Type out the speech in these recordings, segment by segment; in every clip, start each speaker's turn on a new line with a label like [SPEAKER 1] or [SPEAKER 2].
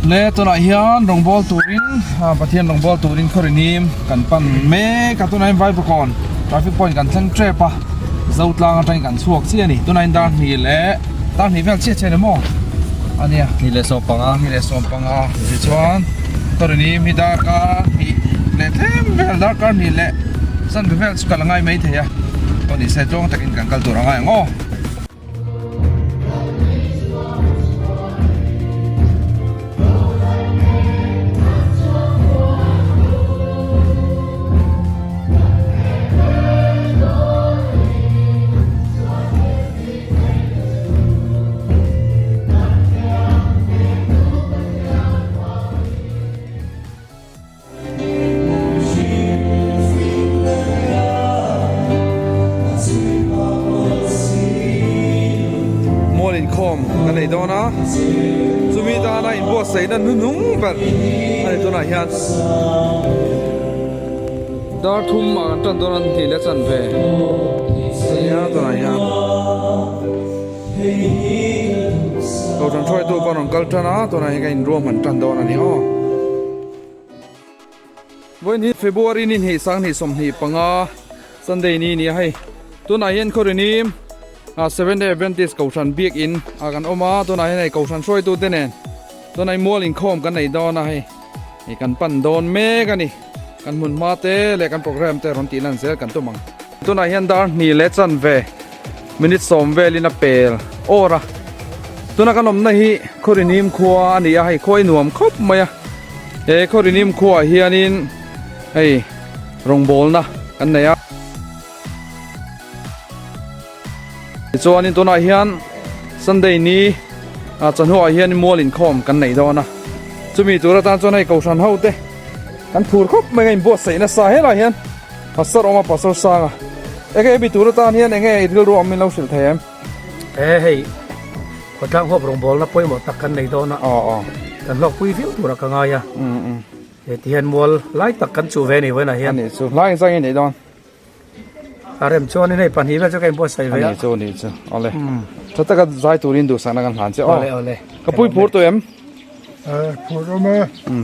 [SPEAKER 1] Le tunah hian rawngbâwl turin Pathian rawngbâwl turin khawrinim kan pan mek a tunah hian Vaivakawn traffic point kan thleng tep a Zotlang atangin kan chhuak chiah a ni tunah hian dar hnih leh dar hnih vel chiah chiah a ni maw a nia
[SPEAKER 2] hnih leh sawm panga
[SPEAKER 1] hnih leh sawm panga tichuan khawrinim hi darkar hnih leh tlem vel darkar hnih leh chanve vel chu kal a ngai maithei a aw ni se tluang takin kan kal tur a ngai ang aw. Mual inkhawm kan nei dawn a, chumi tana inbuatsaihna hnuhnung ber a ni tunah hian dar thum ah kan tan dawn a ni leh chanve ania tunah hian. Kohhran hruaitu pawh a rawn kal tan a, tunah hian ka inruahman tan dawn a ni aw. Vawiin hi February ni hnih sanghnih 25 Sunday ni ni a hei. Tunah hian Khawrinim Seventh Day Adventist Kohhran Biakin ah kan awm a, tunah hian hei Kohhran hruaitu te nen tunah hi mual inkhawm kan nei dawn a hei. Hei kan pan dawn mek a ni. Kan hmun hma te leh kan program te rawn tih lan zel kan tum ang. Tunah hian dar hnih leh chanve minute sawm velin a pel awr a. Tuna kan awmna hi Khawrinim khua a ni a, hei khua hi nuam khawp mai a. He Khawrinim khuaah hianin hei rawngbawlna kan nei a. Tichuanin tunah hian Sunday ni ah chawhnuah hian mual inkhawm kan nei dawn a. Chumi tur atan chuan hei Kohhran ho te kan phur khawp mai a inbuatsaih nasa helaiah hian Pastor awm a Pastor Sanga. Enge hemi tur atan hian enge i rilru awm min lo hrilh thei em?
[SPEAKER 3] He hei khawtlang huap rawngbawlna pawimawh tak kan nei dawn a.
[SPEAKER 1] Aw aw.
[SPEAKER 3] Kan hlawkpui viau tura ka ngai a. He ti hian mual lai tak kan chuh ve a ni vawiinah hian.
[SPEAKER 1] A nih chu hlai engzah nge nei dawn?
[SPEAKER 3] A rem chuan in hei pahnih vel chu ka inbuatsaih ve a.
[SPEAKER 1] A nih chu a nih chu awle. Tha taka zai turin duhsakna kan hlan che aw.
[SPEAKER 3] Awle awle.
[SPEAKER 1] Ka pui phur tawh em?
[SPEAKER 4] Phur awm e.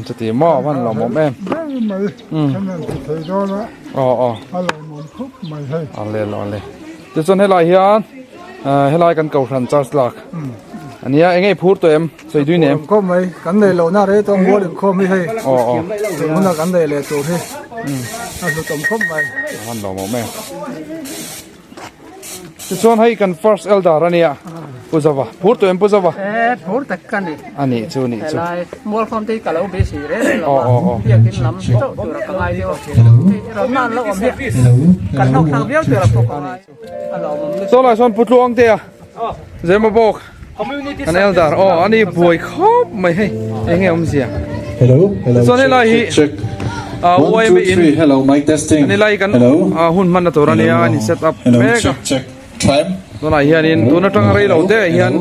[SPEAKER 1] Chuti maw a van lawmawm em?
[SPEAKER 4] Ber mai kan han ti thei dawn a.
[SPEAKER 1] Aw aw.
[SPEAKER 4] A lawmawm khawp mai hei.
[SPEAKER 1] Awle awle. Tichuan helai hian helai kan kohhran charge lak ania eng nge i phur tawh em? Sawi dui nem.
[SPEAKER 4] Phur khawp mai kan nei lo na rei tawh mual inkhawm hi hei.
[SPEAKER 1] Aw aw.
[SPEAKER 4] Tun huna kan nei leh tur hi a hlutawm khawp mai.
[SPEAKER 1] A han lawmawm em. Tichuan hei kan first elder ania Pu Zova. Phur tawh em Pu Zova?
[SPEAKER 5] E phur tak ka ni.
[SPEAKER 1] A nih chu nih chu.
[SPEAKER 5] Helai mual khawm te hi ka lo busy reng reng lo a.
[SPEAKER 1] Aw aw aw.
[SPEAKER 5] Biakin lam chauh tur a ka ngai deuh a. Hei erawh nan lo awm hi kan hlawk thlak viau tur a pawh ka ngai. A lawmawm lutuk.
[SPEAKER 1] Saw lai sawn Pu Tluang te a Zema bawk kan elder aw ani buai khawp mai hei eng nge awmzia.
[SPEAKER 6] Hello hello
[SPEAKER 1] Chuan helai hi
[SPEAKER 6] check
[SPEAKER 1] a
[SPEAKER 6] one
[SPEAKER 1] YMA
[SPEAKER 6] two
[SPEAKER 1] in
[SPEAKER 6] three hello mic testing
[SPEAKER 1] ani lai kan
[SPEAKER 6] hello
[SPEAKER 1] hun hmanna tur ania
[SPEAKER 6] hello
[SPEAKER 1] an in set up
[SPEAKER 6] hello
[SPEAKER 1] mek a
[SPEAKER 6] check check try
[SPEAKER 1] tunah hianin tun atanga rei lo te hian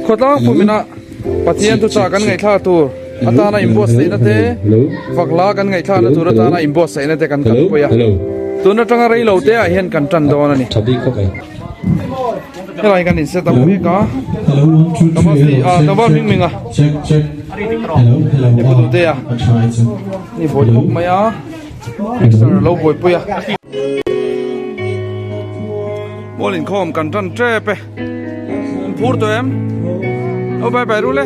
[SPEAKER 1] khawtlang pumina Pathian thuchah kan ngaihthlak tur atana inbuatsaihna te fakla kan ngaihthlakna tur atana inbuatsaihna te kan kalpui a tun atanga rei lo te ah hian kan tan dawn a ni helai kan in set up mek a tlangval hming hming a i pu duh te a ni buai khawp mai a mixer a lo buaipui a mual inkhawm kan tan tep e. An phur tawh em? Aw bai bai ru le.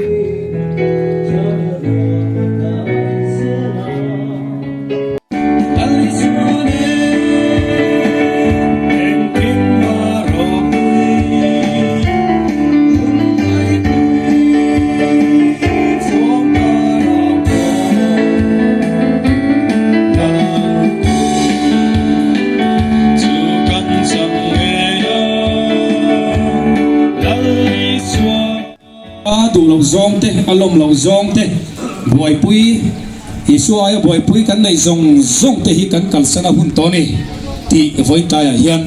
[SPEAKER 7] A duh loh zawng te, a lawm loh zawng te buaipui, Isua aia buaipui kan neih zawng zawng te hi kan kalsan a hun tawh a ni tih vawiin tlaiah hian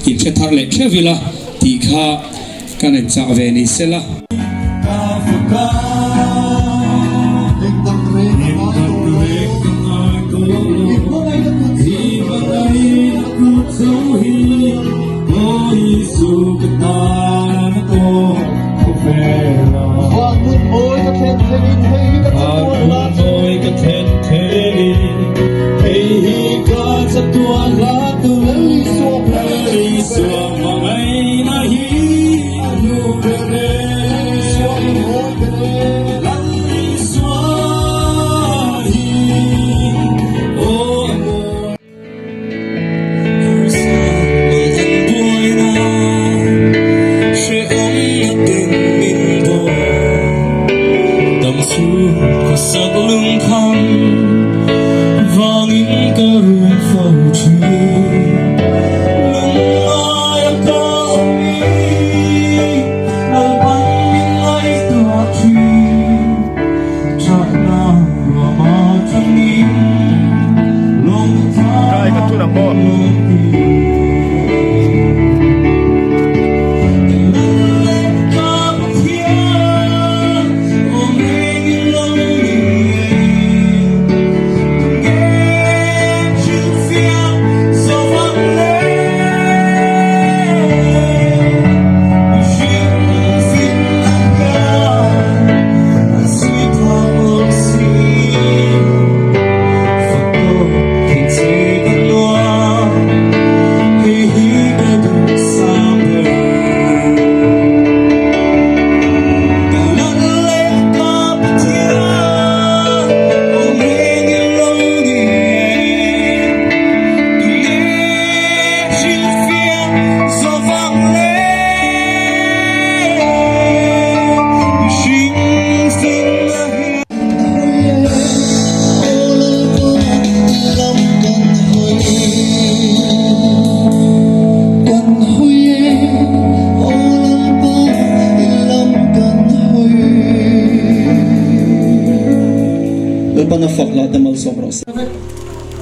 [SPEAKER 7] inhre thar leh theuh ila tih kha kan inchah ve ni sela.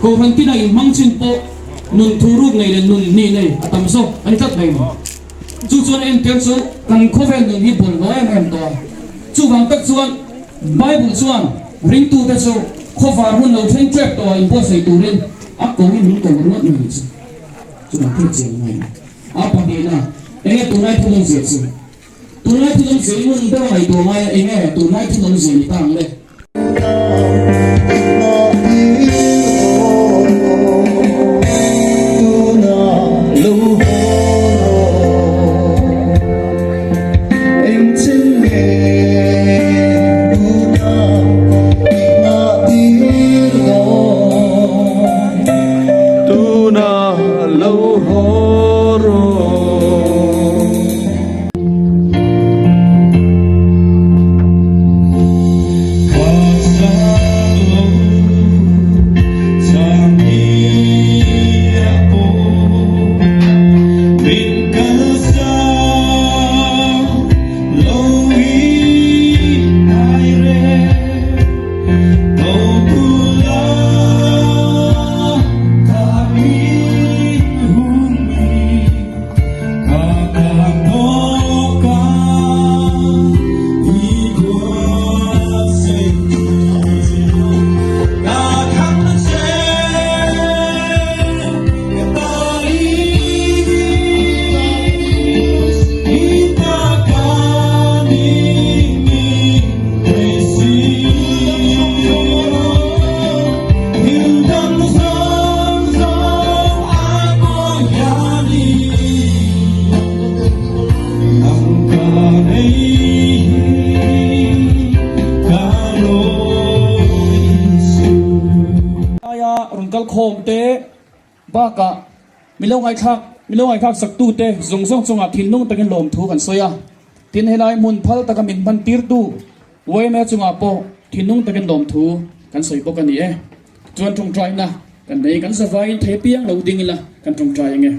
[SPEAKER 2] Kohhran tina inhmang chin pawh nun thuruk nei leh nun hnih nei a tam zawk a ni tlat mai ni. Chu chuan entir chu kan khawvel nun hi bawlhhlawh em em tawh a. Chuvang tak chuan Bible chuan ringtute chu khawvar hun lo thleng tep tawh a inbuatsaih turin a koin min ko ringawt mai ni chu. Chuvang thil chiang a ngai a. A pahnihna, enge tunlai thil awmzia chu? Tunlai thil awmzia i ngun deuh a ngaihtuah ngai a, enge tunlai thil awmzia ni ta ang le? Aia rawn kal khawm te bakah milo ngaihthlak milo ngaihthlak sak tu te zawng zawng chungah thinlung takin lawmthu kan sawi a, tin helai hmun phal taka min hman tir tu yma chungah pawh thinlung takin lawmthu kan sawi bawk a ni e. Chuan tawngtaina kan nei kan zavaiin thei piang lo ding ila kan tawngtai ange.